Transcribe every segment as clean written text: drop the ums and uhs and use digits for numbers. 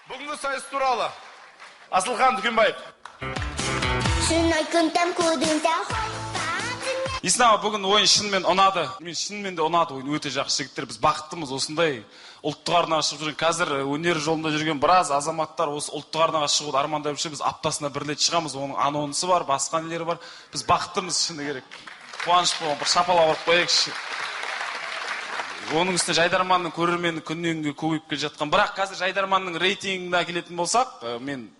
Бүгінгі сайыс туралы Асылхан Дүкенбаев. Есен аға, бүгін ойын шынымен ұнады. Мен шынымен де ұнады ойын, өте жақсы жігіттер. Біз бақыттымыз осындай ұлттық арнаға шығып жүрген. Қазір өнер жолында жүрген біраз азаматтар осы ұлттық арнаға шығуды армандап жүр. Біз аптасына бір рет шығамыз, оның анонсы бар, басқа нелері бар. Біз бақыттымыз, шыны керек. Қуаныш болған, бір шапалақ ұрып қояйықшы. Оның үстіне Жайдарманның көрермені күннен күнге көбейіп келе жатқан. Бірақ қазір Жайдарманның рейтингіне келетін болсақ, мен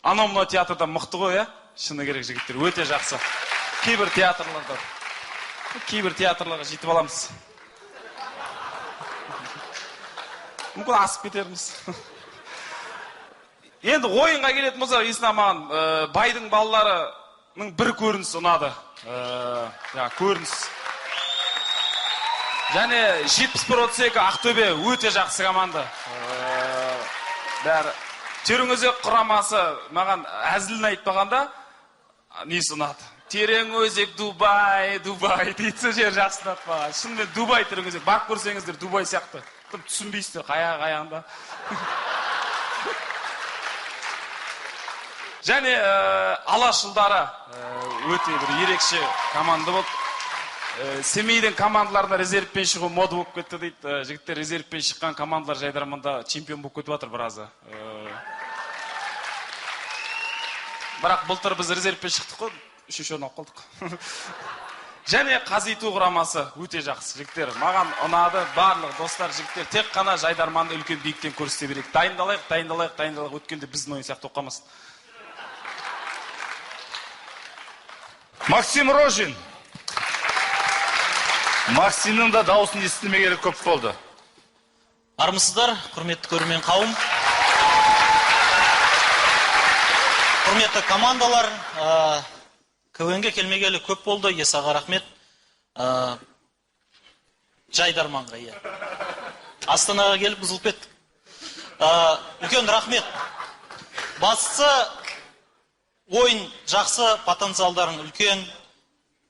анау мынау театрдан мықты ғой, иә? Шыны керек, жігіттер, өте жақсы. Кейбір театрларда, кейбір театрларға жетіп аламыз. Мүмкін асып кетерміз. Енді ойынға келетін болсақ, Есен аға, маған байдың балаларының бір көрінісі ұнады. Жаңа көрініс. Және 71-32 Ақтөбе өте жақсы команда. Бәрі. Тереңөзек құрамасы маған әзілін айтпағанда несі ұнады? Тереңөзек Дубай, Дубай дейді, сол жері жақсы ұнады маған. Шынымен Дубай Тереңөзек. Барып көрсеңіздер Дубай сияқты. Тым түсінбейсіздер қаяғы қаяғында. Және Алашұлдары өте бір ерекше команда болды. Семейдің командаларына резервпен шығу мода болып кетті дейді. Жігіттер, резервпен шыққан командалар Жайдарманда чемпион болып кетіп жатыр біразы. Бірақ былтыр біз резервпен шықтық қой, үшінші орын алып қалдық. Және Қазиту құрамасы өте жақсы жігіттер. Маған ұнады барлық достар, жігіттер. Тек қана Жайдарманды үлкен биіктен көрсете берейік. Дайындалайық, дайындалайық, дайындалайық. Өткенде біздің ойын сияқты болып қалмасын. Максим Рожин. Максимнің да дауысын естімегелі көп болды. Армысыздар, құрметті көрермен қауым. Құрметті командалар, КВН-ге келмегелі көп болды, Есаға рахмет. Жайдарманға, иә. Астанаға келіп бұзылып кеттік. Үлкен рахмет. Бастысы, ойын жақсы, потенциалдарың үлкен.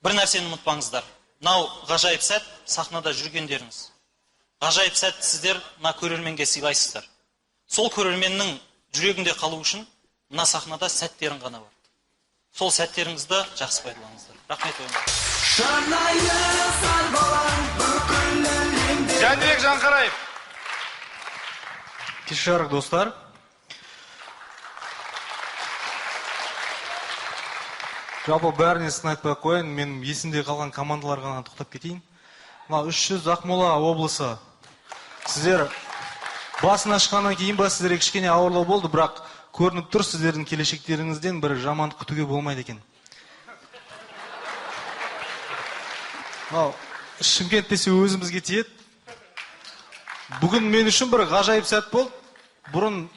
Бір нәрсені ұмытпаңыздар. Мынау ғажайып сәт, сахнада жүргендеріңіз. Ғажайып сәт сіздер мына көрерменге сыйлайсыздар. Сол көрерменнің жүрегінде қалу үшін мына сахнада сәттерің ғана бар. Сол сәттеріңізді жақсы пайдаланыңыздар. Рахмет ойынға. Жәнібек Жанқараев. Кеш жарық, достар. Жалпы бәріне сын айтпай ақ қояйын, менің есімде қалған командаларға ғана тоқтап кетейін. Мына 300 Ақмола облысы. Сіздер басын ашқаннан кейін ба сіздерге кішкене ауырлау болды, бірақ көрініп тұр сіздердің келешектеріңізден бір жамандық күтуге болмайды екен. Мынау Шымкент десе өзімізге тиеді. Бүгін мен үшін бір ғажайып сәт болды. Бұрын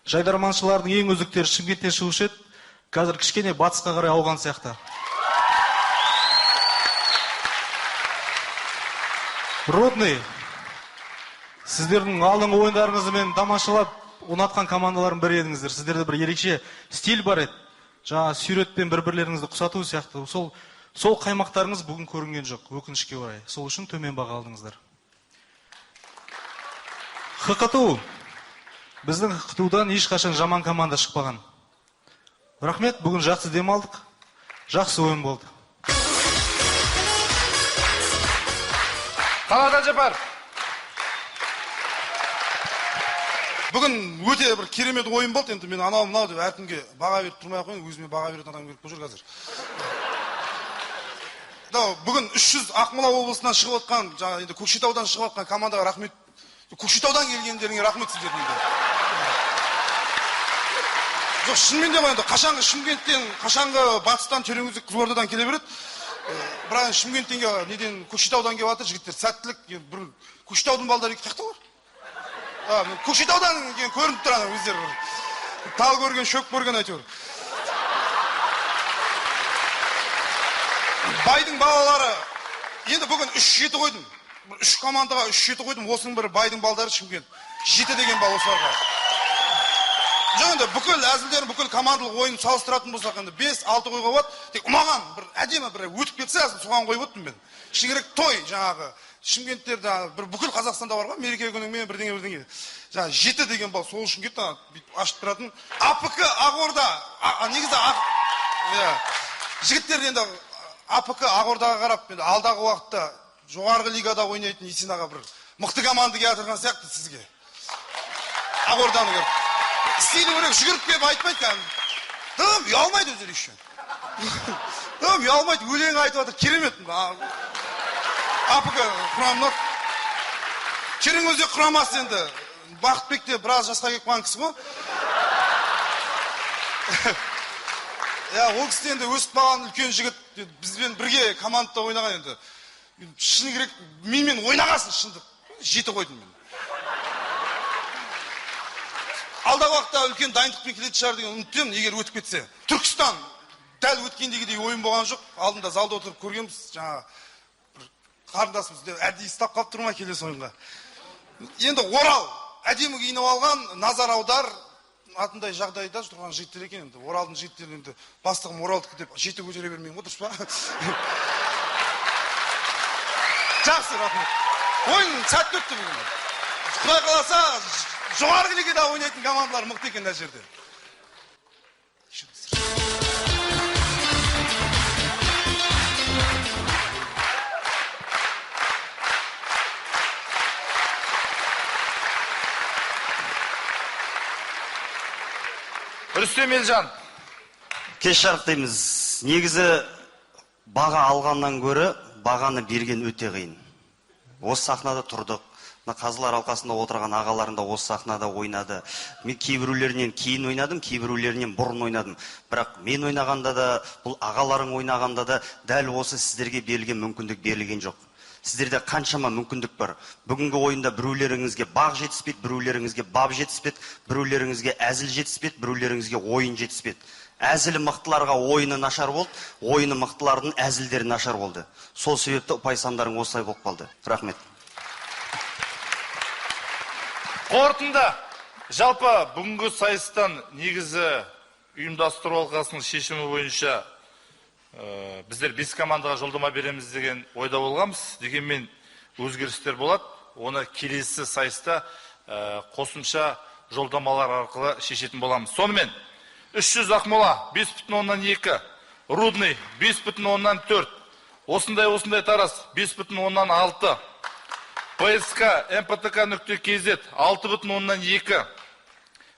жайдарманшылардың ең үздіктері Шымкенттен шығушы еді. Қазір кішкене батысқа қарай ауған сияқты. Рудный, сіздердің алдыңғы ойындарыңызды мен тамашалап ұнатқан командалардың бірі едіңіздер. Сіздерде бір ерекше стиль бар еді. Жаңа суретпен бір-бірлеріңізді құсату сияқты. Сол қаймақтарыңыз бүгін көрінген жоқ, өкінішке орай. Сол үшін төмен баға алдыңыздар. ХҚТУ. Біздің ХҚТУ-дан ешқашан жаман команда шықпаған. Рахмет, бүгін жақсы демалдық, жақсы ойын болды. Талғат Әлжапар. Бүгін өте бір керемет ойын болды. Енді мен анау мынау деп әркімге баға беріп тұрмай ақ қояйын, өзіме баға беретін адам керек болып жүр қазір. Мынау бүгін 300 Ақмола облысынан шығып отқан, жаңа енді Көкшетаудан шығып отқан командаға рахмет. Көкшетаудан келгендеріңе рахмет сіздердің енді. Жоқ, шынымен де ғой енді, қашанғы Шымкенттен, қашанғы батыстан, Тереңөзек, Қызылордадан келе береді. Бірақ енді Шымкенттен неден, Көкшетаудан келіп жатыр жігіттер, сәттілік. Енді бір Көкшетаудың балдары қаяқта олар? Көкшетаудан келген көрініп тұр ана өздері бір. Тал көрген, шөп көрген әйтеуір. Байдың балалары, енді бүгін 3-7 қойдым. Бір 3 командаға 3-7 қойдым. Осының бірі байдың балдары Шымкент. 7 деген бал осыларға. Жоқ, енді бүкіл әзілдерін, бүкіл командалық ойын салыстыратын болсақ, енді 5-6 қойға болады. Тек ұнаған бір әдемі бір өтіп кетсе әзіл, соған қойып өттім мен. Шыны керек той жаңағы Шымкенттерде бір бүкіл Қазақстанда бар ғой, мереке күнімен бірдеңе бірдеңе. Жаңа 7 деген бал сол үшін кетті, бүйтіп ашып тұратын. АПК Ақорда, негізі иә. Жігіттер енді АПК Ақордаға қарап, енді алдағы уақытта жоғарғы лигада ойнайтын Есен аға бір мықты команда келе жатырған сияқты сізге. Ақорданы көріп. Стилі бөлек жүгіріп келіп айтпайды кәдімгі. Дым ұялмайды өздері еще. Дым ұялмайды, өлең айтып жатыр, керемет. АПК құрамына Тереңөзек құрамасы енді Бақытбек те біраз жасқа келіп қалған кісі ғой. Иә, ол кісі енді өсіп қалған үлкен жігіт, бізбен бірге командада ойнаған енді. Шыны керек, менімен ойнағасын шындық. 7 қойдым мен. Алдағы уақытта үлкен дайындықпен келетін шығар деген үміттемін, егер өтіп кетсе. Түркістан дәл өткендегідей ойын болған жоқ. Алдында залда отырып көргенбіз, жаңа бір қарындасымыз әдейі ұстап қалып тұр ма келесі ойынға. Енді Орал әдемі киініп алған, назар аудар атындай жағдайда тұрған жігіттер екен енді. Оралдың жігіттері енді бастығым Оралдікі деп 7 көтере бермеймін ғой, дұрыс па? Жақсы, рахмет. Ойын сәтті өтті бүгін. Құдай қаласа, жоғарғы лигада ойнайтын командалар мықты екен мына жерде. Рүстем Елжан. Кеш жарық дейміз. Негізі баға алғаннан гөрі бағаны берген өте қиын. Осы сахнада тұрдық. Мына қазылар алқасында отырған ағаларым да осы сахнада ойнады. Мен кейбіреулерінен кейін ойнадым, кейбіреулерінен бұрын ойнадым. Бірақ мен ойнағанда да, бұл ағаларың ойнағанда да дәл осы сіздерге берілген мүмкіндік берілген жоқ. Сіздерде қаншама мүмкіндік бар. Бүгінгі ойында біреулеріңізге бақ жетіспеді, біреулеріңізге бап жетіспеді, біреулеріңізге әзіл жетіспеді, біреулеріңізге ойын жетіспеді. Әзілі мықтыларға ойыны нашар болды, ойыны мықтылардың әзілдері нашар болды. Сол себепті ұпай сандарың осылай болып қалды. Рахмет. Қорытынды. Жалпы бүгінгі сайыстан негізі ұйымдастыру алқасының шешімі бойынша біздер 5 командаға жолдама береміз деген ойда болғанбыз. Дегенмен өзгерістер болады. Оны келесі сайыста қосымша жолдамалар арқылы шешетін боламыз. Сонымен 300 Ақмола 5,2, Рудный 5,4, осындай Тараз 5,6, ПСК МПТК нүкте KZ 6,2,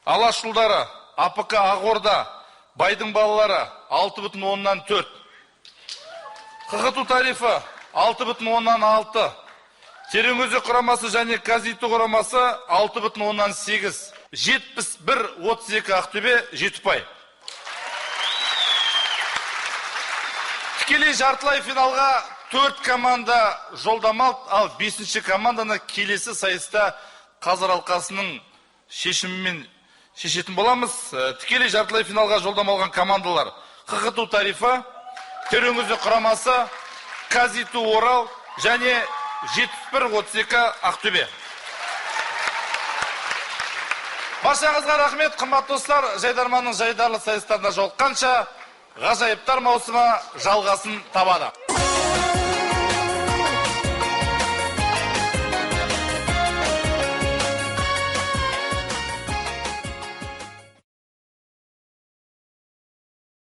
Алаш ұлдары АПК Ақорда Байдың балалары 6,4, ҚҚТУ тарифі 6,6, Тереңөзек құрамасы және КазИТУ құрамасы 6,8, 71,32 Ақтөбе 7 ұпай. Тікелей жартылай финалға 4 команда жолдама алды, ал 5-ші команданы келесі сайыста қазылар алқасының шешімімен шешетін боламыз. Тікелей жартылай финалға жолдама алған командалар ҚҚТУ тарифі, Тереңөзек құрамасы, КазИТУ Орал және 71,32 Ақтөбе. Баршаңызға рахмет, қымбатты достар. Жайдарманның жайдарлы сайыстарына жолыққанша ғажайыптар маусымы жалғасын табады.